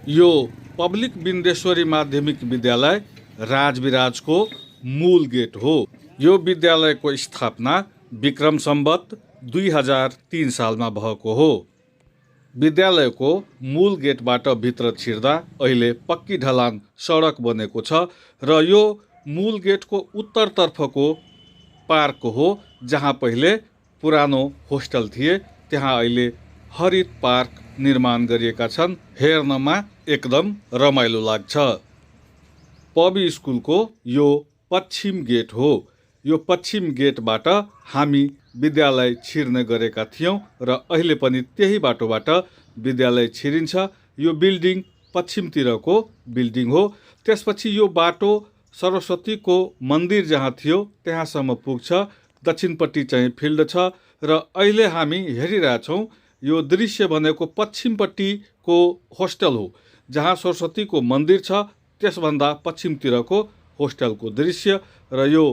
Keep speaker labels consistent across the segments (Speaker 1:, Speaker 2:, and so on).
Speaker 1: यो पब्लिक बिन्देश्वरी माध्यमिक विद्यालय राजविराजको मूल गेट हो। यो विद्यालयको स्थापना विक्रम सम्वत 2003 सालमा भएको हो। विद्यालयको मूल गेटबाट भित्र छिर्दा अहिले पक्की ढलान सडक बनेको छ र यो मूल गेटको उत्तरतर्फको पार्क हो, जहाँ पहिले पुरानो होस्टल थिए त्यहाँ अहिले हरित पार्क निर्माण गरिएका छन्। हेर्नमा एकदम रमाइलो लाग्छ। पबी स्कुलको यो पश्चिम गेट हो। यो पश्चिम गेटबाट हामी विद्यालय छिर्ने गरेका थियौँ र अहिले पनि त्यही बाटोबाट विद्यालय छिरिन्छ। यो बिल्डिङ पश्चिमतिरको बिल्डिङ हो। त्यसपछि यो बाटो सरस्वतीको मन्दिर जहाँ थियो त्यहाँसम्म पुग्छ। दक्षिणपट्टि चाहिँ फिल्ड छ र अहिले हामी हेरिरहेछौँ यो दृश्य भनेको पश्चिमपट्टिको होस्टल हो, जहाँ सरस्वतीको मन्दिर छ त्यसभन्दा पश्चिमतिरको होस्टलको दृश्य। र यो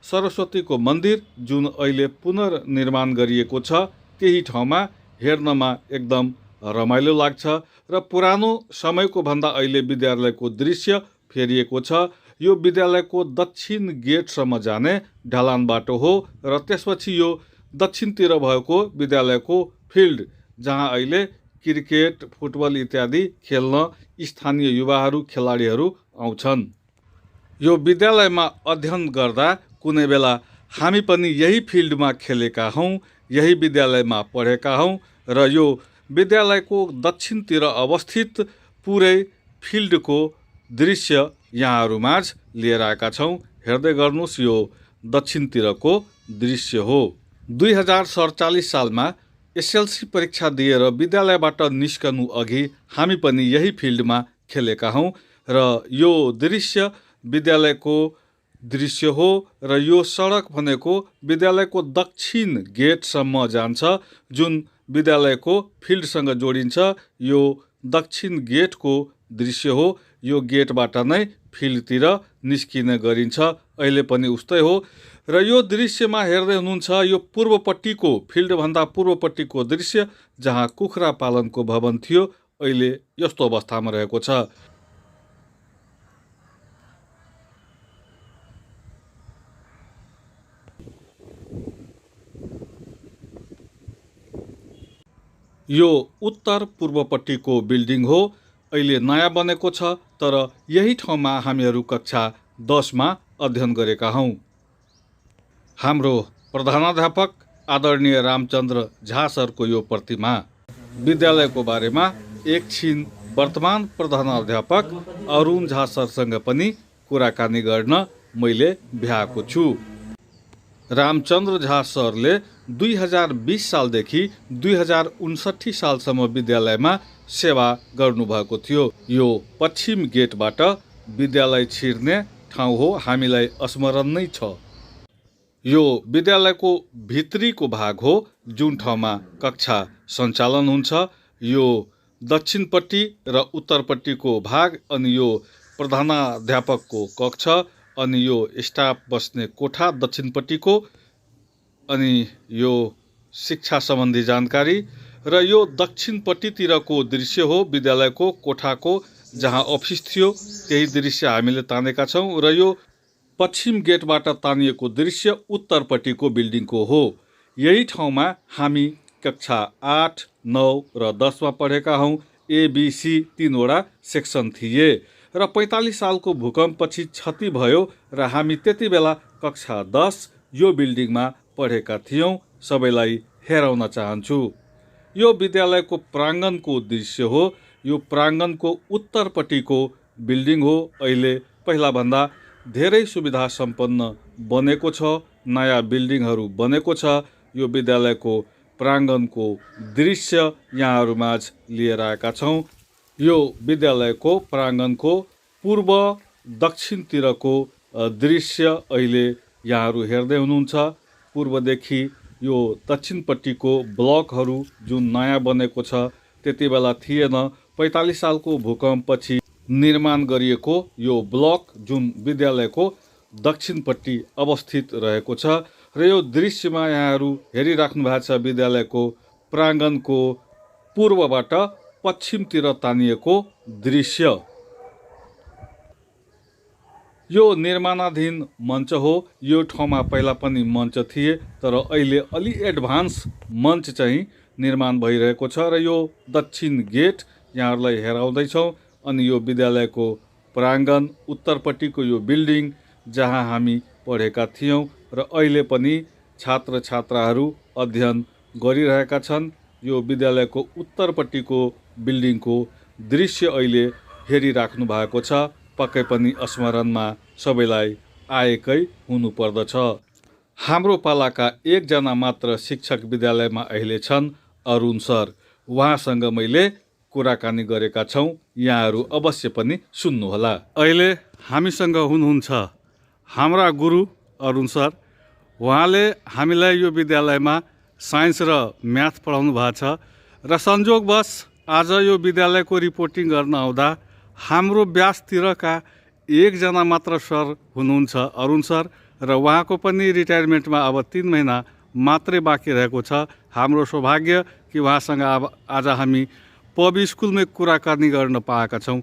Speaker 1: सरस्वतीको मन्दिर जुन अहिले पुनर्निर्माण गरिएको छ त्यही ठाउँमा हेर्नमा एकदम रमाइलो लाग्छ र पुरानो समयको भन्दा अहिले विद्यालयको दृश्य फेरिएको छ। यो विद्यालयको दक्षिण गेटसम्म जाने ढलान बाटो हो र त्यसपछि यो दक्षिणतिर भएको विद्यालयको फिल्ड, जहाँ अहिले क्रिकेट फुटबल इत्यादि खेल्न स्थानीय युवाहरू खेलाडीहरू आउँछन्। यो विद्यालयमा अध्ययन गर्दा कुनै बेला हामी पनि यही फिल्डमा खेलेका हौँ, यही विद्यालयमा पढेका हौँ र यो विद्यालयको दक्षिणतिर अवस्थित पुरै फिल्डको दृश्य यहाँहरूमाझ लिएर आएका छौँ। हेर्दै गर्नुहोस्, यो दक्षिणतिरको दृश्य हो। 2047 सालमा एसएलसी परीक्षा दिएर विद्यालयबाट निस्कनु अघि हामी पनि यही फिल्डमा खेलेका हौँ र यो दृश्य विद्यालयको दृश्य हो र यो सडक भनेको विद्यालयको दक्षिण गेटसम्म जान्छ, जुन विद्यालयको फिल्डसँग जोडिन्छ। यो दक्षिण गेटको दृश्य हो। यो गेटबाट नै फिल्डतिर निस्किने गरिन्छ, अहिले पनि उस्तै हो। र यो दृश्यमा हेर्दै हुनुहुन्छ यो पूर्वपट्टिको फिल्डभन्दा पूर्वपट्टिको दृश्य, जहाँ कुखुरा पालनको भवन थियो अहिले यस्तो अवस्थामा रहेको छ। यो उत्तर पूर्वपट्टिको बिल्डिङ हो, अहिले नयाँ बनेको छ, तर यही ठाउँमा हामीहरू कक्षा 10 मा अध्ययन गरेका हौँ। हाम्रो प्रधानाध्यापक आदरणीय रामचन्द्र झा सरको यो प्रतिमा। विद्यालयको बारेमा एकछिन वर्तमान प्रधानाध्यापक अरुण झा सरसँग पनि कुराकानी गर्न मैले भ्याएको छु। रामचन्द्र झा सरले 2020 सालदेखि 2059 सालसम्म विद्यालयमा सेवा गर्नुभएको थियो। यो पश्चिम गेटबाट विद्यालय छिर्ने ठाउँ हो, हामीलाई स्मरण नै छ। यो विद्यालयको भित्रीको भाग हो, जुन ठाउँमा कक्षा सञ्चालन हुन्छ। यो दक्षिणपट्टि र उत्तरपट्टिको भाग, अनि यो प्रधानाध्यापकको कक्ष, अनि यो स्टाफ बस्ने कोठा दक्षिणपट्टिको, अनि यो शिक्षा सम्बन्धी जानकारी र यो दक्षिणपट्टितिरको दृश्य हो विद्यालयको कोठाको, जहाँ अफिस थियो त्यही दृश्य हामीले तानेका छौँ। र यो पश्चिम गेटबाट तानिएको दृश्य उत्तरपट्टिको बिल्डिङको हो। यही ठाउँमा हामी कक्षा 8, 9 र 10 मा पढेका हौँ। एबीसी 3वटा सेक्सन थिए र 45 सालको भूकम्पपछि क्षति भयो र हामी त्यति बेला कक्षा 10 यो बिल्डिङमा पढेका थियौँ। सबैलाई हेराउन चाहन्छु। यो विद्यालयको प्राङ्गणको दृश्य हो। यो प्राङ्गणको उत्तरपट्टिको बिल्डिङ हो। अहिले पहिलाभन्दा धेरै सुविधा सम्पन्न बनेको छ, नयाँ बिल्डिङहरू बनेको छ। यो विद्यालयको प्राङ्गणको दृश्य यहाँहरूमाझ लिएर आएका छौँ। यो विद्यालयको प्राङ्गणको पूर्व दक्षिणतिरको दृश्य अहिले यहाँहरू हेर्दै हुनुहुन्छ। पूर्वदेखि यो दक्षिणपट्टिको ब्लकहरू जुन नयाँ बनेको छ त्यति बेला थिएन। 45 सालको भूकम्पपछि निर्माण गरिएको यो ब्लक जुन विद्यालयको दक्षिणपट्टि अवस्थित रहेको छ र यो दृश्यमा यहाँहरू हेरिराख्नु भएको छ विद्यालयको प्राङ्गणको पूर्वबाट पश्चिमतिर तानिएको दृश्य। यो निर्माणाधीन मञ्च हो। यो ठाउँमा पहिला पनि मञ्च थिए, तर अहिले अलि एडभान्स मञ्च चाहिँ निर्माण भइरहेको छ र यो दक्षिण गेट यहाँहरूलाई हेराउँदैछौँ। अनि यो विद्यालयको प्राङ्गण, उत्तरपट्टिको यो बिल्डिङ जहाँ हामी पढेका थियौँ र अहिले पनि छात्र छात्राहरू अध्ययन गरिरहेका छन्। यो विद्यालयको उत्तरपट्टिको बिल्डिङको दृश्य अहिले हेरिराख्नु भएको छ। पक्कै पनि स्मरणमा सबैलाई आएकै हुनुपर्दछ। हाम्रो पालाका एकजना मात्र शिक्षक विद्यालयमा अहिले छन्, अरुण सर। उहाँसँग मैले कुराकानी गरेका छौँ, यहाँहरू अवश्य पनि सुन्नुहोला। अहिले हामीसँग हुनुहुन्छ हाम्रा गुरु अरुण सर। उहाँले हामीलाई यो विद्यालयमा साइन्स र म्याथ पढाउनु भएको छ र संयोगवश आज यो विद्यालयको रिपोर्टिङ गर्न आउँदा हाम्रो ब्याचतिरका एकजना मात्र सर हुनुहुन्छ, अरुण सर, र उहाँको पनि रिटायरमेन्टमा अब 3 महिना मात्रै बाँकी रहेको छ। हाम्रो सौभाग्य कि उहाँसँग अब आज हामी पब स्कुलमै कुराकानी गर्न पाएका छौँ।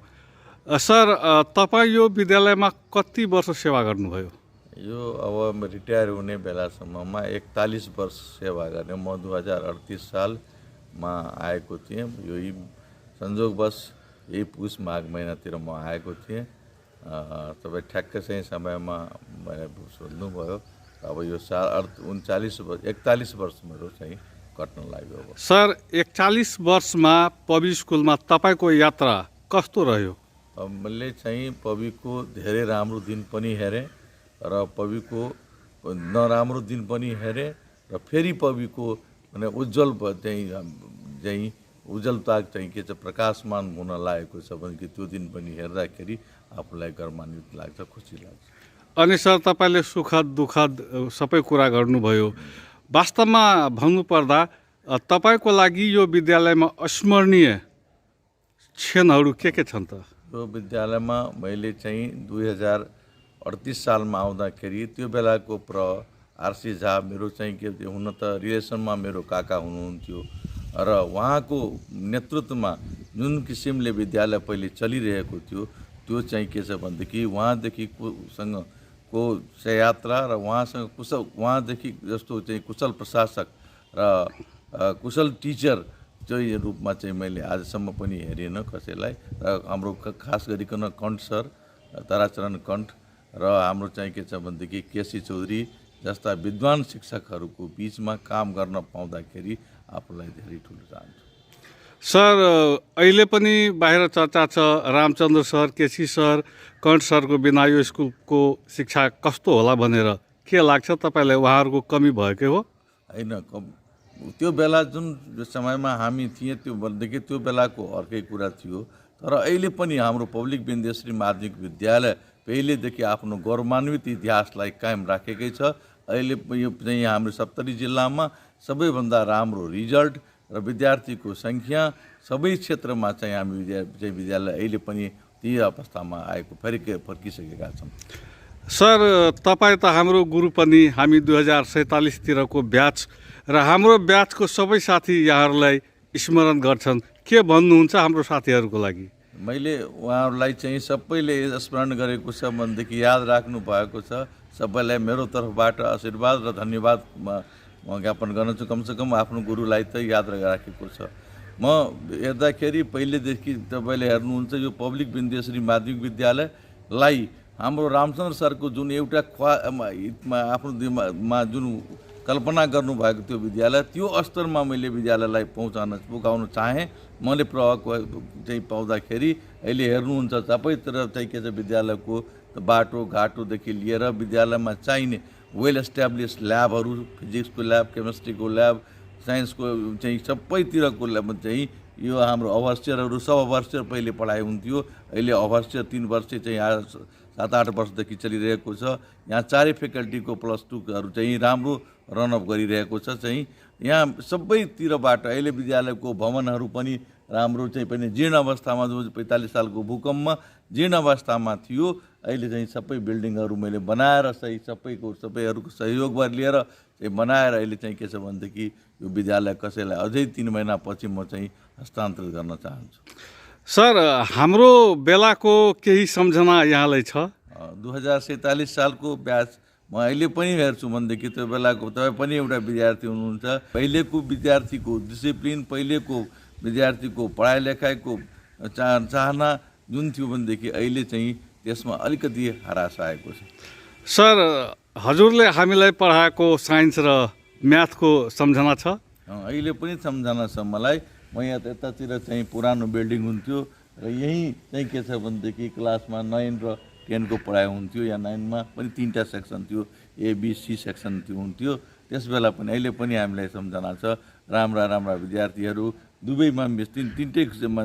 Speaker 1: सर, तपाईँ यो विद्यालयमा कति वर्ष सेवा गर्नुभयो?
Speaker 2: यो अब रिटायर हुने बेलासम्ममा 41 वर्ष सेवा गरेँ। म 2038 सालमा आएको थिएँ। यही संयोगवश यही पुष माघ महिनातिर म आएको थिएँ। तपाईँ ठ्याक्कै चाहिँ समयमा मैले सोध्नुभयो। अब यो साल 41 वर्ष मेरो चाहिँ कट्न लाग्यो।
Speaker 1: सर, 41 वर्षमा पबी स्कुलमा तपाईँको यात्रा कस्तो रह्यो?
Speaker 2: मैले चाहिँ पबीको धेरै राम्रो दिन पनि हेरेँ र पबीको नराम्रो दिन पनि हेरेँ र फेरि पबीको माने उज्जवल चाहिँ उज्जवलता चाहिँ के छ, प्रकाशमान हुन लागेको छ भने कि त्यो दिन पनि हेर्दाखेरि आफूलाई गर्मान्वित लाग्छ, खुसी लाग्छ।
Speaker 1: अनि सर, तपाईँले सुखद दुःखद सबै कुरा गर्नुभयो। वास्तवमा भन्नुपर्दा तपाईँको लागि यो विद्यालयमा अस्मरणीय क्षणहरू के छन् त?
Speaker 2: यो विद्यालयमा मैले चाहिँ 2038 सालमा आउँदाखेरि त्यो बेलाको आरसी झा मेरो चाहिँ के हुन त रिलेसनमा मेरो काका हुनुहुन्थ्यो र उहाँको नेतृत्वमा जुन किसिमले विद्यालय पहिले चलिरहेको थियो त्यो चाहिँ के छ भनेदेखि उहाँदेखिको सयात्रा र उहाँदेखि जस्तो चाहिँ कुशल प्रशासक र कुशल टिचर चाहिँ रूपमा चाहिँ मैले आजसम्म पनि हेरिनँ कसैलाई। र हाम्रो खास गरिकन कण्ठ सर, ताराचरण कण्ठ र हाम्रो चाहिँ के छ भनेदेखि केसी चौधरी जस्ता विद्वान शिक्षकहरूको बिचमा काम गर्न पाउँदाखेरि आफूलाई धेरै ठुलो चाहन्छु।
Speaker 1: सर, अहिले पनि बाहिर चर्चा छ रामचन्द्र सर, केसी सर, कण्ठ सरको बिना यो स्कुलको शिक्षा कस्तो होला भनेर। के लाग्छ तपाईँलाई, उहाँहरूको कमी भएकै हो?
Speaker 2: होइन, त्यो बेला जुन समयमा हामी थियौँ त्यो भनेदेखि त्यो बेलाको अर्कै कुरा थियो। तर अहिले पनि हाम्रो पब्लिक विन्ध्यश्री माध्यमिक विद्यालय पहिलेदेखि आफ्नो गौरवान्वित इतिहासलाई कायम राखेकै छ। अहिले यो चाहिँ हाम्रो सप्तरी जिल्लामा सबैभन्दा राम्रो रिजल्ट र विद्यार्थीको सङ्ख्या सबै क्षेत्रमा चाहिँ हामी विद्यालय अहिले पनि त्यही अवस्थामा फर्किसकेका छौँ।
Speaker 1: सर, तपाईँ त हाम्रो गुरु पनि। हामी 2047तिरको ब्याच र हाम्रो ब्याचको सबै साथी यहाँहरूलाई स्मरण गर्छन्। के भन्नुहुन्छ हाम्रो साथीहरूको लागि?
Speaker 2: मैले उहाँहरूलाई चाहिँ सबैले स्मरण गरेको छ भनेदेखि याद राख्नु भएको छ। सबैलाई मेरो तर्फबाट आशीर्वाद र धन्यवाद म ज्ञापन गर्न छु। कमसेकम आफ्नो गुरुलाई त याद राखेको छ। म हेर्दाखेरि पहिलेदेखि तपाईँले हेर्नुहुन्छ यो पब्लिक विन्ध्यश्री माध्यमिक विद्यालयलाई हाम्रो रामचन्द्र सरको जुन एउटा आफ्नो दिमागमा जुन कल्पना गर्नुभएको त्यो विद्यालय, त्यो स्तरमा मैले विद्यालयलाई पुगाउन चाहेँ। मैले प्रभाव चाहिँ पाउँदाखेरि अहिले हेर्नुहुन्छ सबैतिर चाहिँ के छ विद्यालयको बाटोघाटोदेखि लिएर विद्यालयमा चाहिने वेल एस्टाब्लिस ल्याबहरू, फिजिक्सको ल्याब, केमिस्ट्रीको ल्याब, साइन्सको चाहिँ सबैतिरको ल्याब चाहिँ यो हाम्रो अभर्सियरहरू सब अभर्सियर पहिले पढाइ हुन्थ्यो। अहिले अभर्सियर 3 वर्ष चाहिँ 7-8 वर्षदेखि चलिरहेको छ। यहाँ चारै फ्याकल्टीको +2हरू चाहिँ राम्रो रनअप गरिरहेको छ। चाहिँ यहाँ सबैतिरबाट अहिले विद्यालयको भवनहरू पनि राम्रो चाहिँ पनि जीर्ण अवस्थामा, जो 45 सालको भूकम्पमा जीर्ण अवस्थामा थियो, अहिले चाहिँ सबै बिल्डिङहरू मैले बनाएर सबैहरूको सहयोगबाट लिएर चाहिँ बनाएर अहिले चाहिँ के छ भनेदेखि यो विद्यालय कसैलाई अझै 3 महिनापछि म चाहिँ हस्तान्तरित गर्न चाहन्छु।
Speaker 1: सर, हाम्रो बेलाको केही सम्झना यहाँलाई छ?
Speaker 2: 2047 सालको ब्याच म अहिले पनि हेर्छु भनेदेखि त्यो बेलाको तपाईँ पनि एउटा विद्यार्थी हुनुहुन्छ। पहिलेको विद्यार्थीको डिसिप्लिन, पहिलेको विद्यार्थीको पढाइ लेखाइको चाहना जुन थियो भनेदेखि अहिले चाहिँ त्यसमा अलिकति हरास आएको छ।
Speaker 1: सर, हजुरले हामीलाई पढाएको साइन्स र म्याथको सम्झना छ?
Speaker 2: अहिले पनि सम्झना छ मलाई। म यहाँ यतातिर चाहिँ पुरानो बिल्डिङ हुन्थ्यो र यहीँ चाहिँ के छ भनेदेखि क्लासमा 9 र 10 को पढाइ हुन्थ्यो। या 9 मा पनि 3टा सेक्सन थियो, ABC सेक्सन थियो हुन्थ्यो। त्यस बेला पनि अहिले पनि हामीलाई सम्झना छ। राम्रा विद्यार्थीहरू दुवैमा तिनटै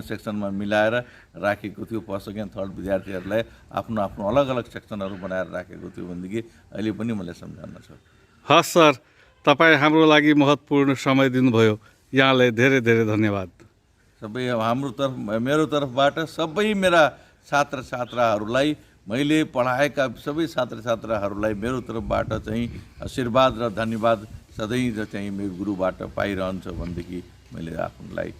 Speaker 2: सेक्सनमा मिलाएर राखेको थियो। फर्स्ट सेकेन्ड थर्ड विद्यार्थीहरूलाई आफ्नो अलग अलग सेक्सनहरू बनाएर राखेको थियो भनेदेखि अहिले पनि मलाई सम्झना छ।
Speaker 1: हस् सर, तपाईँ हाम्रो लागि महत्त्वपूर्ण समय दिनुभयो, यहाँलाई धेरै धेरै धन्यवाद।
Speaker 2: सबै मेरो तर्फबाट सबै मेरा छात्रछात्राहरूलाई, मैले पढाएका सबै छात्रछात्राहरूलाई मेरो तर्फबाट चाहिँ आशीर्वाद र धन्यवाद सधैँ चाहिँ मेरो गुरुबाट पाइरहन्छ भनेदेखि मैले आफूलाई